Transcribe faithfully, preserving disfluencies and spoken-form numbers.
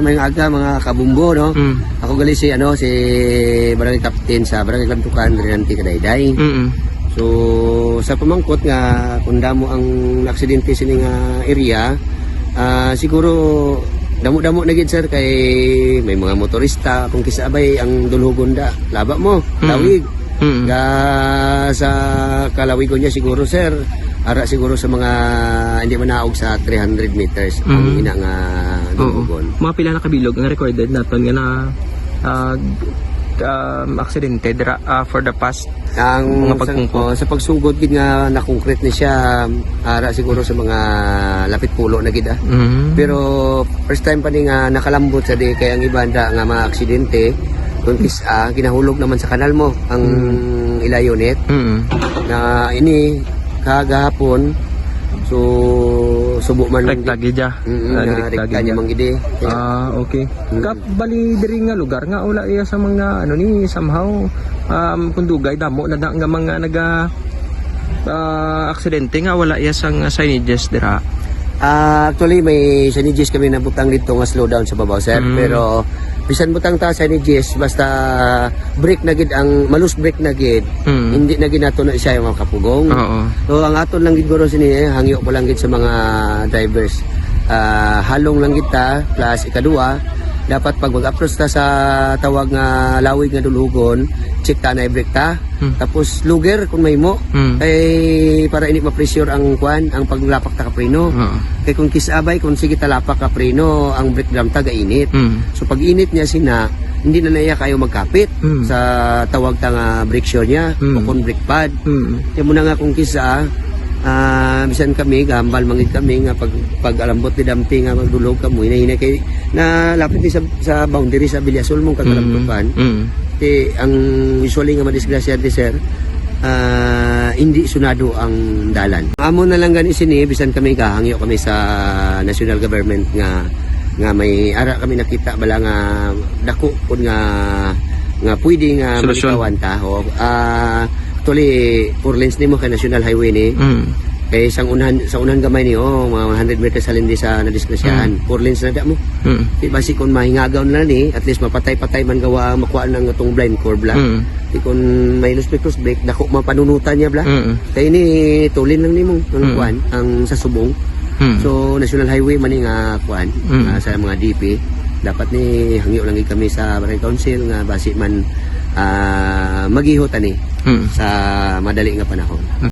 Ngayong aga, mga kabumbo, no? Mm. Ako gali si, ano, si Barangay Captain sa Barangay Kalantukan, Renante Kadayday. Mm-mm. So, sa pamangkot nga kung damo ang aksidente sini nga area, ah, siguro damo-damo na gid, sir, kay may mga motorista, kung kis-a bay ang dulhugon da, laba mo, Mm. lawig. Mm. Ga sa kalawigon niya siguro, sir, ara siguro sa mga hindi manaog sa three hundred meters ang Mm. ina nga Oo. dulhugon. Mga pila na kabilog ang recorded naton nga na, ah, um, aksidente dira, ah, for the past Ang mga sa, pagpungko? oh, sa pagsugod gid nga na-concrete ni siya, ara siguro sa mga lapit pulo na gid, ah. Mm. Pero first time pa ni nga nakalambot sa di kay ang iba da nga mga aksidente, kung kis-a, ginahulog naman sa kanal mo ang Mm. ila unit. Mm. Na ini, kagahapon, so, subo man Rekta gid siya. Mm, Ah, na rekta rekta gid niya siya. man gid eh. Kaya Ah, okay. Mm. Kap-, bali diri nga lugar nga wala iya sa mga, ano ni, somehow, um, kung dugay, damo na, na nga mga naga, ah, aksidente nga wala iya sang signages dira. Ah, actually, may signages kami nabutang dito nga slow down sa babaw, sir. Mm. Pero bisan butang ta signages, basta brake na gid ang, malus brake na gid, Mm. hindi na gid nato na siya yung makapugong. Oo. So, ang aton lang gid guro sini, eh, hangyo ko lang gid sa mga drivers. Ah, halong lang gid ta, plus ikaduha, dapat pag mag-approach ta sa tawag nga lawig nga dulhugon, check ta na brake ta. Hmm. Tapos luger kung mahimo. Hmm. Kay para hindi ma-pressure ang kwan, ang paglapak ta ka preno. Oo. Kay kung kis-a bay, kung sige talapak ka preno, ang brake drum ta gainit. Hmm. So pag init niya sina, hindi na naiya kayo magkapit Hmm. sa tawag ta nga brake shoe niya Hmm. o kung brake pad. Hmm. Kaya mo na nga kung kis-a, ah, bisan kami, gambal mangit kami nga pag, pag alambot ni Dampi nga magdulog kamo, hinay-hinay kay na lapit ni sa, sa boundary sa Bilyasol mong Mm. kagalamtukan. Mm. Ti, ang usually nga madisgrasya di, sir, ah, hindi sunado ang dalan. Amo na lang gani sini, bisan kami kahangyo kami sa national government nga, nga may ara kami nakita bala nga dako pud nga, nga pwede nga Solusyon. malikawan ta. O, ah, actually, four lanes ni mo kay National Highway ni. Mm. Kay sang unahan, sa unahan gamay ni, oh, mga one hundred meters halin di sa nadisgrasyahan. Mm. Four lanes na da mo. Mm. Di ba si kung mahingagaw na ni, at least mapatay-patay man gawa ang makuha ng itong blind curve lang. Mm. Di kung may loose brake, loose brake, dako mapanunutan niya bla. Mm. Kaya ini tulin lang nimo ang Mm. kuan, ang sa subong. Mm. So, National Highway man ni nga kuan, Mm. ah, sa mga D P. Dapat ni hangyo lang gid kami sa Barangay Council nga basi man, ah, magihot ani Mm. sa madali nga panahon.